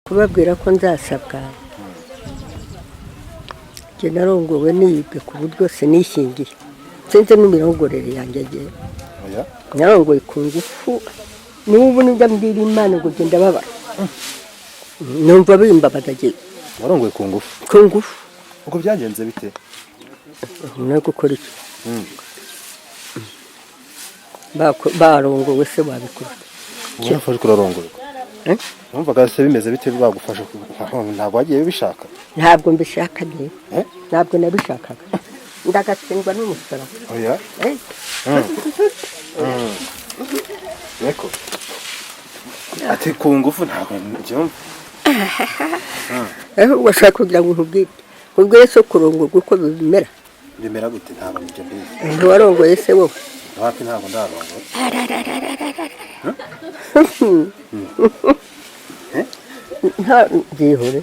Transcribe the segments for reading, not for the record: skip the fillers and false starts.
Kubabwira ko nzasabwa, njye narongowe nibwe ku buryo sinishingiye, sinzi n'imirongorere yanjye agiye. Oya. Narongoye ku ngufu, n'ubu nibyo mbwira Imana ngo genda babara, numva bimbabaza njye. Warongoye ku ngufu? Ku ngufu. Ubwo byagenze bite? No gukora iki? Barongowe se wabikora? Warafashwe urarongorwa? Eh? Numvaga se bimeze bite bagufashe? Ntabwo wagiye ubishaka? Ntabwo mbishaka njye. Eh? Ntabwo nabishakaga, ndagatsindwa n'umusaraba. Oya. Eh? Yego, ati ku ngufu, ntabwo mbyumva. Ahubwo ashaka kugira ngo nkubwire se kurongorwa uko bimera. Bimera gute? Ntabwo ibyo mbizi. Ntiwarongoye se wowe? Hafi, ntabwo ndarongora. Nta byihore.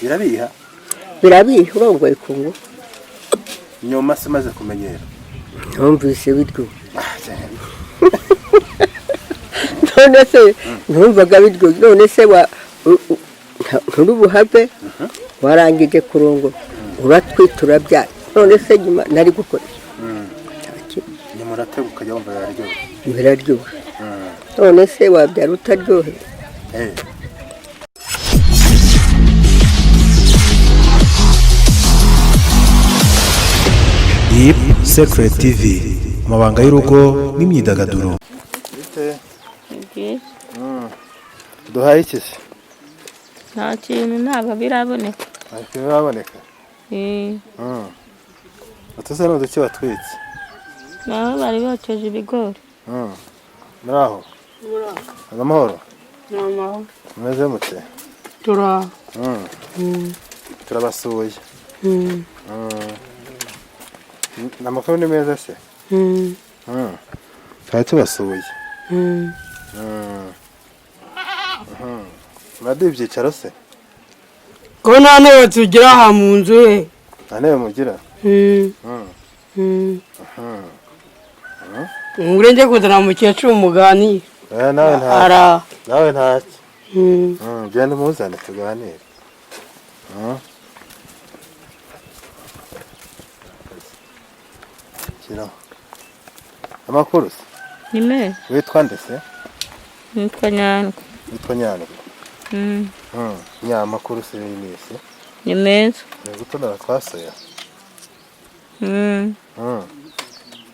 Birabiha? Birabiha urongoye ku ngufu. Nyuma se umaze kumenyera? Numvise biryoshye. Ah, cyane. None se ntumvaga biryoshye? None se wa nturi buhave, warangije kurongora, uratwita, urabyara, none se nyuma nari gukora iki? Nta kintu. Nyuma uratega ukajya wumva biraryoshye. Biraryoshye. None se wabyara utaryohewe? Eh. Deep Secret TV, amabanga y'urugo n'imyidagaduro. Bite? Ni byiza. Duhaye iki se? Nta kintu, ntabwo biraboneka. Ntabwo biraboneka. Eh, Utu se ni uduki watwitse? Nabo bari bokeje ibigori. Muri aho amahoro? Ni amahoro. Mumeze mute? Turaho. Turabasuye. Amakuru ni meza se? Twari tubasuye. Muraduha ibyicaro se? Ko nta ntebe tugira aha mu nzu ye? Nta ntebe mugira? Ngure njye kuzana mukecuru muganire. Eh, nawe nta Ara. Nawe ntacyo. Genda umuzane tuganire. Shyiraho. Amakuru se? Ni meza. Witwa nde se? Nitwa Nyandwi. Witwa Nyandwi? Mm. Nyamakuru se y'iminsi? Ni meza. Ni gutonora twasoya.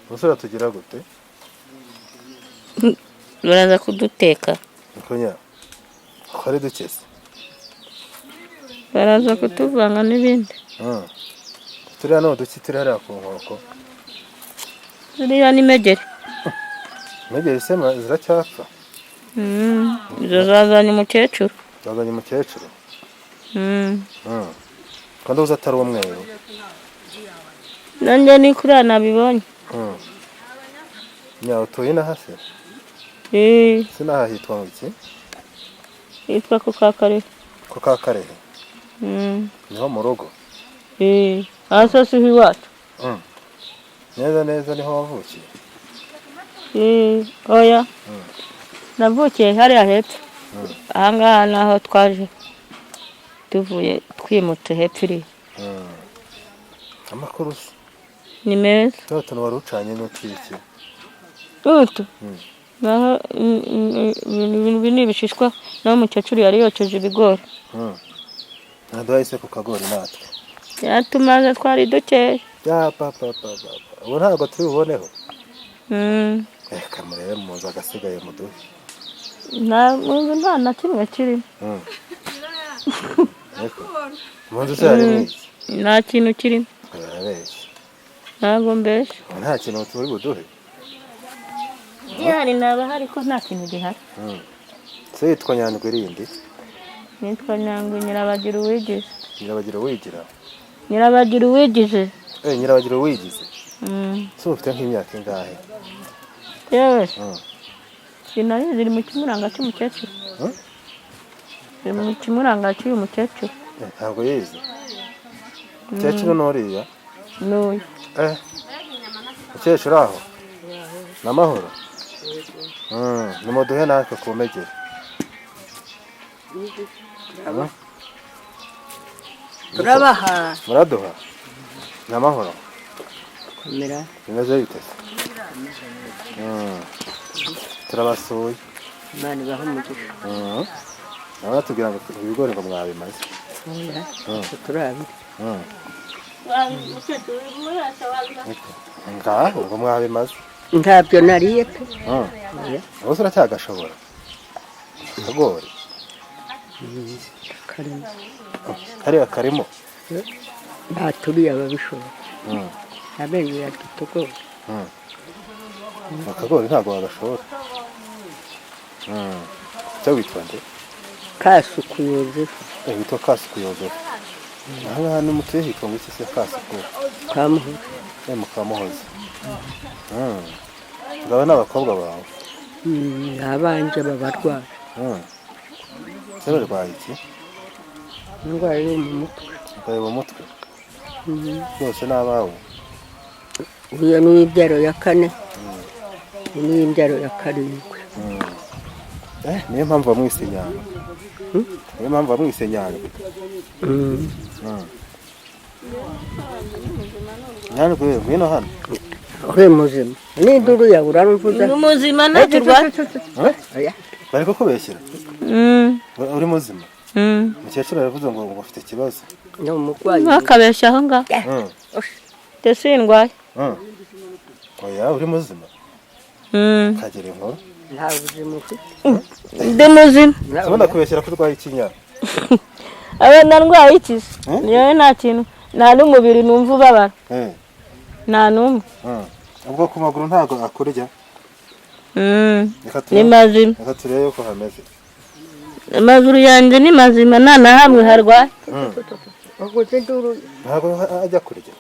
Umusore tugira gute? Baraza kuduteka. Niko nya. Ko ari duke se? Baraza kutuvanga n'ibindi. Turiya ni uduki turi hariya ku nkoko? Ziriya ni megeri. Megeri se ziracyapfa? Izo zazanye umukecuru. Zazanye umukecuru. Kandi uzi atari umweru. Nanjye ni kuriya nabibonye. Nya, utuye inaha se? Eh, Sinaha hitwa ngo iki? Yitwa ku Kakarehe. Ko ka Karehe? Niho mu rugo? Eh, hasi siho iwacu. Neza neza niho wavukiye? Eh, oya. Navukiye hariya hepfo. Ahangaha naho twaje tuvuye, twimutse hepfo iriya. Amakuru se? Ni meza. Turiya tuntu wari ucanye n'utwiki? Utu naho ibi ni ibishishwa, naho umukecuru yari yokeje ibigori. Ntaduhaye se ku kagori natwe? Yatumaze, twari dukeya. Ya pa pa pa pa pa. Ubu ntabwo turi buboneho. Reka murebe mu nzu agasigaye muduhe. Nta mu nzu nta na kimwe kirimo. Ariko mu nzu se harimo iki? Nta kintu kirimo. Barabeshya. Ntabwo mbeshya. Ubu nta kintu turi buduhe? Gihari naba hari ko nta kintu gihari. Se yitwa Nyandwi irindi? Nitwa Nyangwe Nyirabagira uwigize. Nyirabagira wigira? Nyirabagira uwigize. Eh, Nyirabagira wigize. Se ufite nk'imyaka ingahe? Yewe, sinari ziri mu kimuranga cy'umukecuru. Ziri mu kimuranga cy'uyu mukecuru. Eh, ntabwo yize. Mukecuru n'uriya? N'uyu. Eh. Mukecuru aho? Ni amahoro? Nimuduhe natwe ku megere. Turabaha. Muraduha? Ni amahoro? Komera. Bimeze bite se? Turabasuye. Imana ibahe umugisha. Nabo batubwira ngo ibigori ngo mwabimaze. Oya, turabirya. Ngaho ngo mwabimaze. Ntabyo nariye pe. Oya. Ubuse uracyagashobora akagori? Karimo. Kariya karimo. Baturiye ababishobora. Amenyo yarya utugori. Akagori ntabwo wagashobora. Icyo witwa nde? Kasuku Yozefu. Witwa Kasuku Yozefu. Aha ngaha ni mutuye hitwa ngo iki se Kasuku? Kamuhoza. Mukamuhoza. Ngaba ni abakobwa bawe? Abanje babarwara. Ese barwaye iki? Indwara yo mu mutwe. Barwaye mu mutwe? Bose ni abawe? Uyu ni uw'ibyaro ya 4, uyu ni uw'imbyaro ya 7. Niyo mpamvu bamwise Nyandwi. Niyo mpamvu bamwise Nyandwi. Nyandwi, ngwino hano. Uri muzima. N'induru yawe uramvuza. Ni muzima ntacyo urwaye. Oya. Bari kukubeshyera? Uri muzima? Umukecuru aravuze ngo ufite ikibazo. Ni umurwayi. Ntakabeshya aho ngaho. Ndetse ndwaye. Oya, uri muzima? Kagira inkuru. Nta buzima ufite. Ndi muzima. Urabona kubeshyera ko urwaye ikinya? Abana ndwaye iki se? Yewe nta kintu, nta n'umubiri numva ubabara. Nta n'umwe. Ubwo ku maguru ntabwo akurya? Ni mazima. Reka turebe uko hameze. Amaguru yanjye ni mazima, nta na hamwe harwaye. Ntabwo ajya kurya.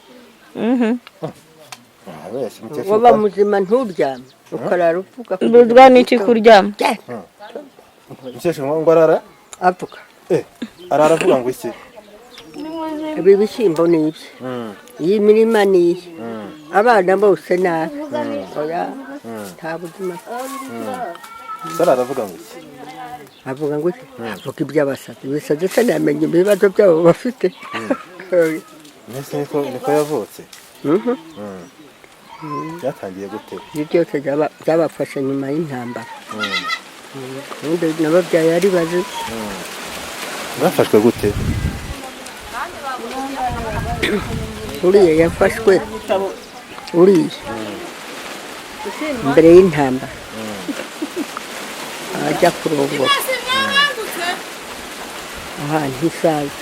Waba muzima nturyame, ukarara uvuga. Mbuzwa n'iki kuryama? Umukecuru ngo arara? Avuga. Arara avuga ngo iki? Ibi bishyimbo ni ibye. Iyi mirima ni iye. Abana bose ni abe. Oya, nta buzima. Arara aravuga ngo iki? Avuga ngo iki? Avuga iby'abasazi. Ibisazi se namenye ibibazo byabo bafite. Mbese niko yavutse? Byatangiye gute? Ibyo byose byabafashe nyuma y'intambara. Ubundi nababyaye ari bazima. Bafashwe gute? Uriya yafashwe uriya mbere y'intambara ajya kurongora ahantu isaza.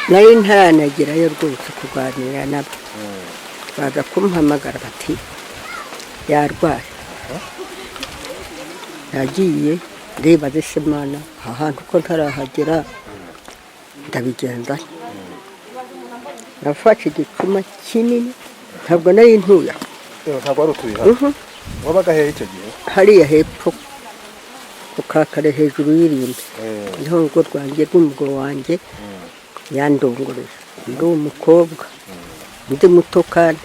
Nari ntaranagerayo rwose kuganira nabo, baza kumuhamagara bati yarwaye. Yagiye ndibaza ese Mana aha hantu ko ntarahagera ndabigenza. Nafashe igicuma kinini, ntabwo nari ntuye. Ntabwo wari utuye hano? Wabaga hehe icyo gihe? Hariya hepfo ku kakare hejuru y'irimbi, niho urugo rwanjye rw'umugabo wanjye yandongoreje. Ndi umukobwa, ndi muto kandi.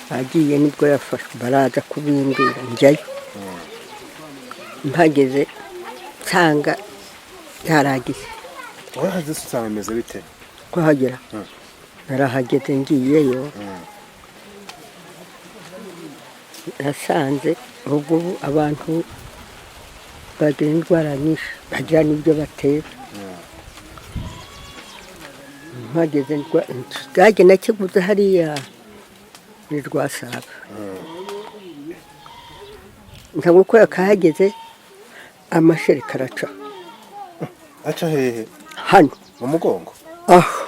Agiye nibwo yafashwe, baraza kubimbwira njyayo. Mpageze nsanga yaragize. Wahageze usanga bimeze bite? Kuhagera narahageze ngiyeyo, nasanze ubwo abantu bagira indwara nyinshi, bagira n'ibyo batera. Mpageze ikigage nakiguze hariya ni Rwasaba. Ntabwo uko yakahageze amashereka araca. Aca hehe? Hano. Mu mugongo? Aho.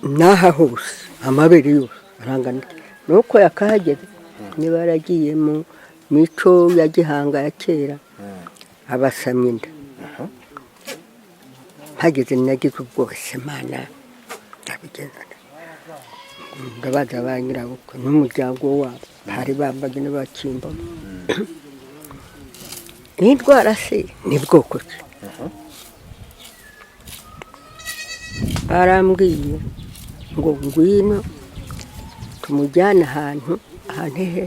N'aha hose amabere yose arangana. Nuko yakahageze niba yaragiye mu mico ya gihanga ya kera abasamye inda. Mpageze nagize ubwoba, Mana ndabigenza. Ndabaza ba nyirabukwe n'umuryango wabo, bari bambaye n'abakimbo. N'indwara se ni bwoko ki? Barambwiye ngo ngwino Tumujyane ahantu, ahantu he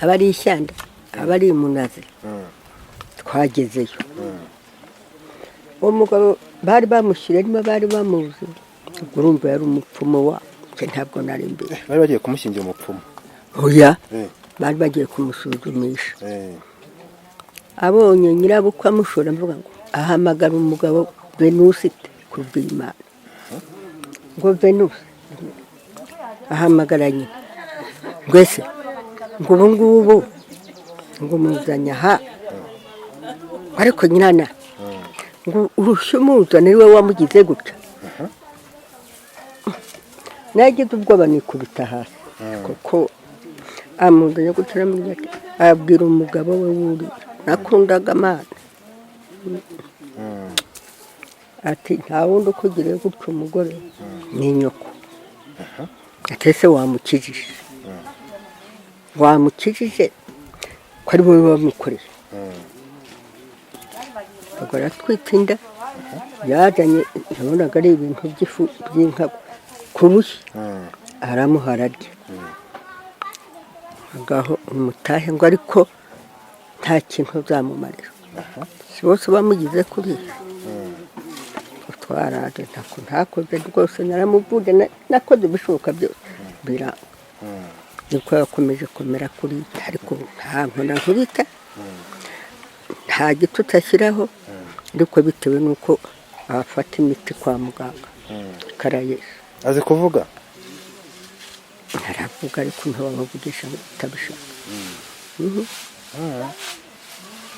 aba ari ishyanda, aba ari imunazi. Twagezeyo, uwo mugabo bari bamushyiremo, bari bamuzi. Ubwo urumva yari umupfumu wa njye, ntabwo nari imbere. Bari bagiye kumushyingira umupfumu? Oya, bari bagiye kumusuzumisha. Abonye nyirabukwe amushora, mvuga ngo ahamagara umugabo Venusite kubw'Imana, ngo Venuse ahamagara nyina ngo ese ngo ubu ngubu ngo muzanye aha, ariko nyirana ngo urushye umuzane we wamugize gutya. Nagize ubwoba nikubita hasi, kuko amuzanye gutya, aramubwira ati, abwira umugabo we wuriya nakundaga amana, ati nta wundi ukugiriye gutya umugore ni nyoko. Ati ese wamukijije, wamukijije ko ari wowe wamukoreye? Ubwo aratwita inda yazanye, nabonaga ari ibintu by'ifu by'inka kurushya, aramuha ararya. Ngaho umutahe ngo ariko nta kintu uzamumarira, si bose bamugize kuriya. Twaraje, ntako ntakoze rwose, naramuvuje, nakoze ibishoboka byose biranga, niko yakomeje kumera kuriya. Ariko nta nkona nkubita, nta gitutsi ashyiraho, ariko bitewe n'uko afata imiti kwa muganga karayesi. Azi kuvuga? Aravuga, ariko ntiwamuvugisha ngo utabishaka.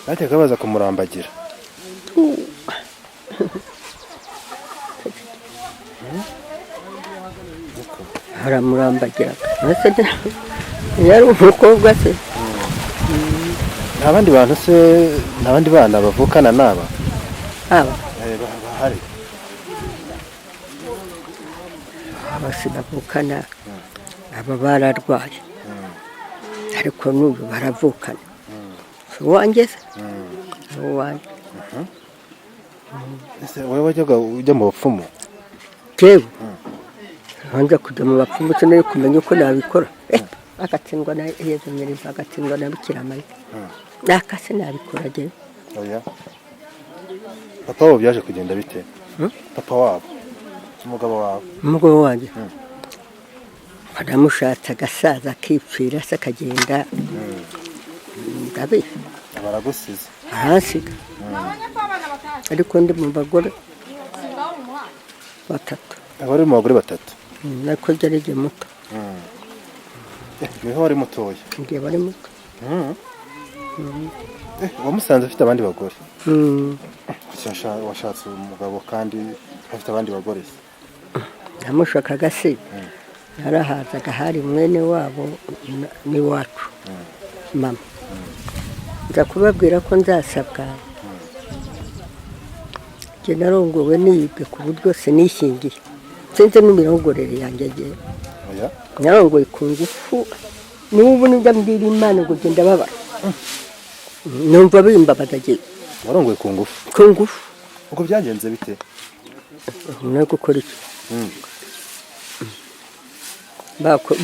Bateka baza kumurambagira. Haramurambagiraga mbese yari umukobwa se? Nta bandi bantu se, nta bandi bana bavukana n'aba? Aba Bahari? Aba sinavukana, aba bararwaye, ariko n'ubu baravukana. Si uwanjye se? Si uwanjye. Ese wowe wajyaga ujya mu bapfumu? Jewe nbanza kujya mu bapfumu sinari kumenya uko nabikora. Agatsindwa na Yezu Nyirimba, agatsindwa na Bikira Mariya, nakase nabikora jewe. Oya. Papa wabo byaje kugenda bite? Papa wabo, umugabo wawe. Umugabo wanjye baramushatse, agasaza akipfira se akagenda, ndabizi. Baragusize? Aransiga, ariko ndi mu bagore batatu. Abari mu bagore batatu? Nako ryari igihe muto. Niho wari mutoya? Igihe bari muto. Wamusanze afite abandi bagore? Mm. Kuki washatse umugabo kandi afite abandi bagore se? Namushakaga se, narahazaga, hari mwene wabo n'iwacu mama, nza kubabwira ko nzasabwa. Njye narongowe niyibwe ku buryo sinishingiye, sinzi n'imirongorere yanjye agiye. Oya. Narongoye ku ngufu, n'ubu nibyo mbwira Imana ngo genda babara, numva bimbabaza agiye. Warongoye ku ngufu? Ku ngufu. Ubwo byagenze bite? No gukora iki?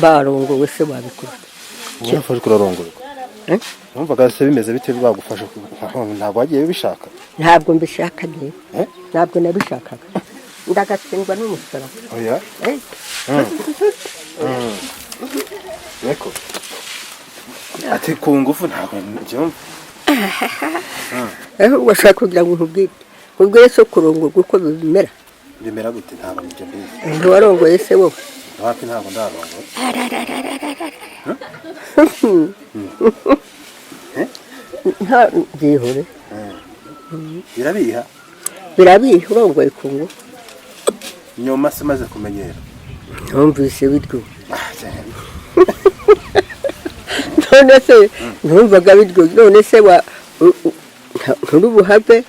Barongowe se wabikora? Wafashwe urarongorwa? Eh? Wumvaga se bimeze bite bagufashe? Ntabwo wagiye ubishaka? Ntabwo mbishaka njyewe. Eh? Ntabwo nabishakaga, ndagatsindwa n'umusaraba. Oya. Eh? Yego, ati ku ngufu ntabwo mbyumva. Ahubwo ashaka kugira ngo nkubwire, nkubwire se kurongorwa uko bimera. Bimera gute? Ntabwo ibyo mbizi. Ntiwarongoye se wowe? Wapi, ntabwo ndarongora. Nta byihore. Birabiha? Birabiha urongoye ku ngufu. Nyuma se umaze kumenyera? Numvise biryo. Ah, cyane. None se ntumvaga biryo? None se wa nturubuhave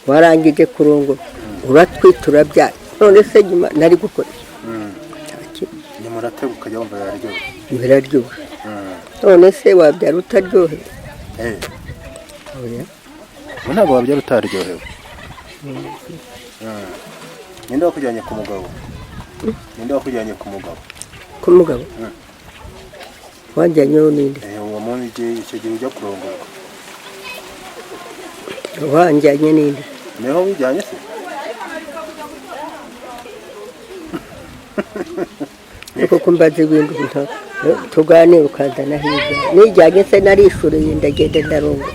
warangije kurongora, uratwita, urabyara, none se nyuma nari gukora iki? Nta kintu. Nyuma uratega ukajya wumva biraryoshye. Biraryoshye. None se wabyara utaryohewe? Oya. Ubu ntabwo wabyara utaryohewe. Ninde wakujyanye ku mugabo? Ninde wakujyanye ku mugabo? Ku mugabo? Wanjyanyeho ninde? Uwo munsi igihe icyo gihe ujya kurongorwa. Wanjyanye ninde? Niho wijyanye se? Kuko kumbaza ibintu tuganira ukazana hirya. Nijyanye se narishuriye ndagenda ndarongora.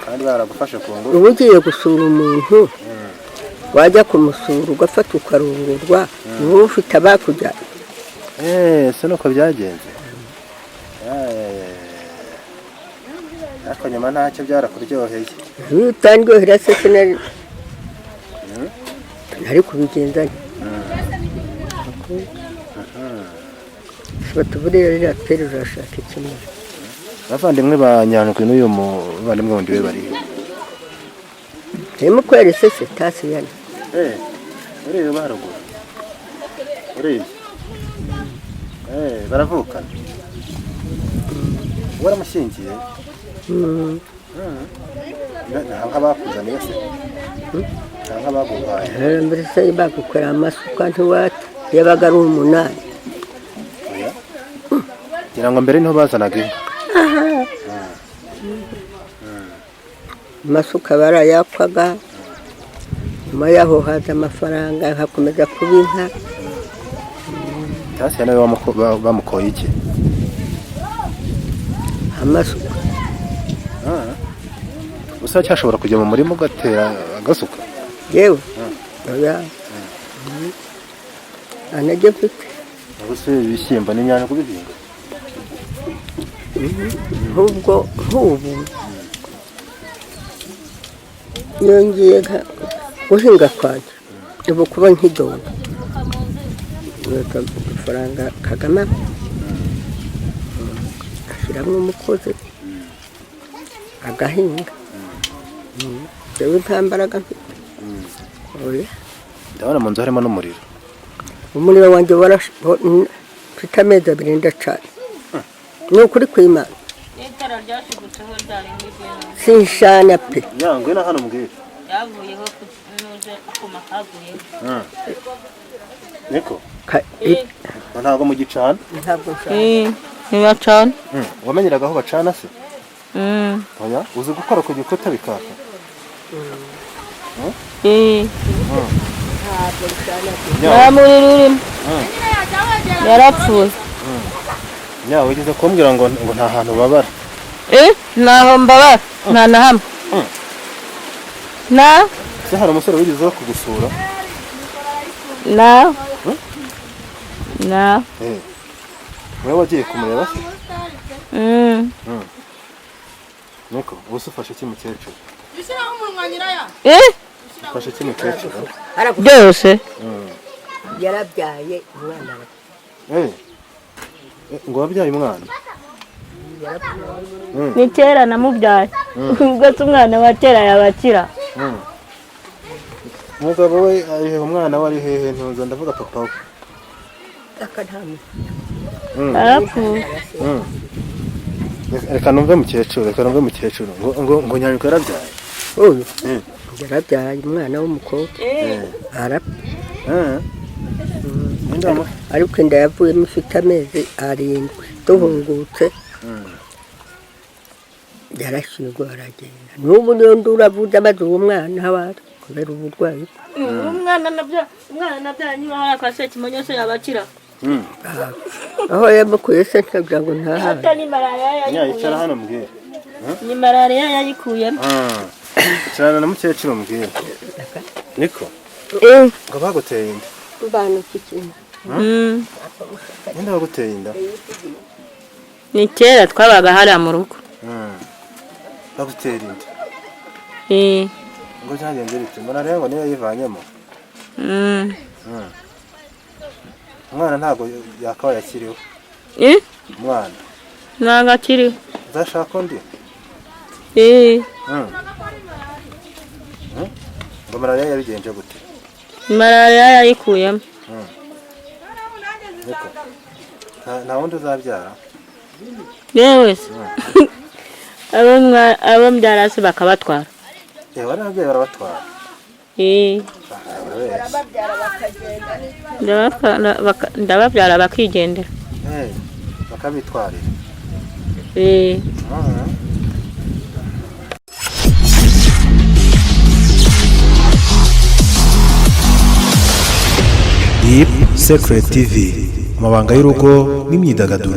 Kandi baragufashe ku ngufu. Uba ugiye gusura umuntu, wajya kumusura ugafata ukarongorwa, uba ufite abakujyanye. Se nuko byagenze. Ariko nyuma ntacyo byarakuryoheye. Iyo utandyohera se sinari nari kubigenza nte? Batuburiye ririya peri urashaka ikimwe. Abavandimwe ba Nyandwi n'uyu muvandimwe wundi we bari he? Turimo kwera isese tasi yana. Uriya uba haruguru. Uriya. Baravukana. Waramushyingiye? Nta nka bakuzaniye se? Nta nka baguhaye? Mbere se bagukorera amasuka ntiwata yabaga ari 8. Ngira ngo mbere niho bazanaga inka. Amasuka barayakwaga, nyuma yaho haza amafaranga hakomeza kuba inka. Tasi nawe bamukoye iki? Amasuka. Gusa cyashobora kujya mu murima ugatera agasuka? Yewe. Oya. Anajye mfite. Ubuse ibishyimbo n'inyanya kubihinga? Nk'ubwo nk'ubu yongeye guhinga kwanjye ubu kuba nk'idongo amafaranga Kagame ashyiramo umukozi agahinga. Jewe nta mbaraga mfite. Oya. Ndabona mu nzu harimo n'umuriro. Umuriro wanjye mfite amezi 2 ndacana. Ni ukuri kw'Imana. N'itara ryashigutseho ryari nk'igenda. Sinshana pe. Nyangwe na hano mbwira. Yavuyeho nuje akuma kaguyeho. Niko? Ntabwo mugicana? Ntabwo nshana. Ntibacana. Wamenyeraga aho bacana se? Oya, uzi gukora ku gikuta bikaka? Nta muriro urimo. Yarapfuye. Nyawe wigeze kumbwira ngo nta hantu babara. Ntaho mbabara, nta na hamwe. Na? Se hari umusore wigeze uza kugusura? Na. Na. Wowe wagiye kumureba se? Niko, ubuse ufashe iki mukecuru? Ufashe iki mukecuru? Byose. Yarabyaye umwana we. Ngo wabyaye umwana? Ni kera namubyaye. Ubwo se umwana wa kera yabakira. Umugabo we ari hehe? Umwana we ari hehe? Ntuza ndavuga papa we. Arapfuye. Reka numve mukecuru, reka numve mukecuru. Ngo Nyandwi yarabyaye. Uyu yarabyaye umwana w'umukobwa. Arapfa. Ariko inda yavuyemo ifite amezi 7 duhungutse. Yarashyirwa aragenda. N'ubu niyo nduravuze amaze uwo mwana habari kubera uburwayi. Umwana nabyaye niba hari akase kimonyo se yabakira. Aho yamukuye se ntabwo ngo ntahaye. Ata ni malaria yayikuyemo. Icara hano mbwira. Ni malaria yayikuyemo. Icarana na mukecuru mbwira. Niko? Ngo baguteye inda. Mbana iki kintu. Ninde waguteye inda? Ni kera twabaga hariya mu rugo. Bagutera inda. Ngo byagenze bite? Malaria ngo niyo yivanyemo. Umwana ntabwo yakabaye akiriho. Umwana Ntabwo akiriho. Uzashaka undi? Ngo malaria yabigenje gute? Malaria yayikuyemo. Niko. Nta wundi uzabyara? Yewe se. Abo mbyara se bakabatwara. Bari ababyeyi barabatwara. Ndababyara bakigendera. Bakabitwarira. Eh. Deep Secret TV, amabanga y'urugo n'imyidagaduro.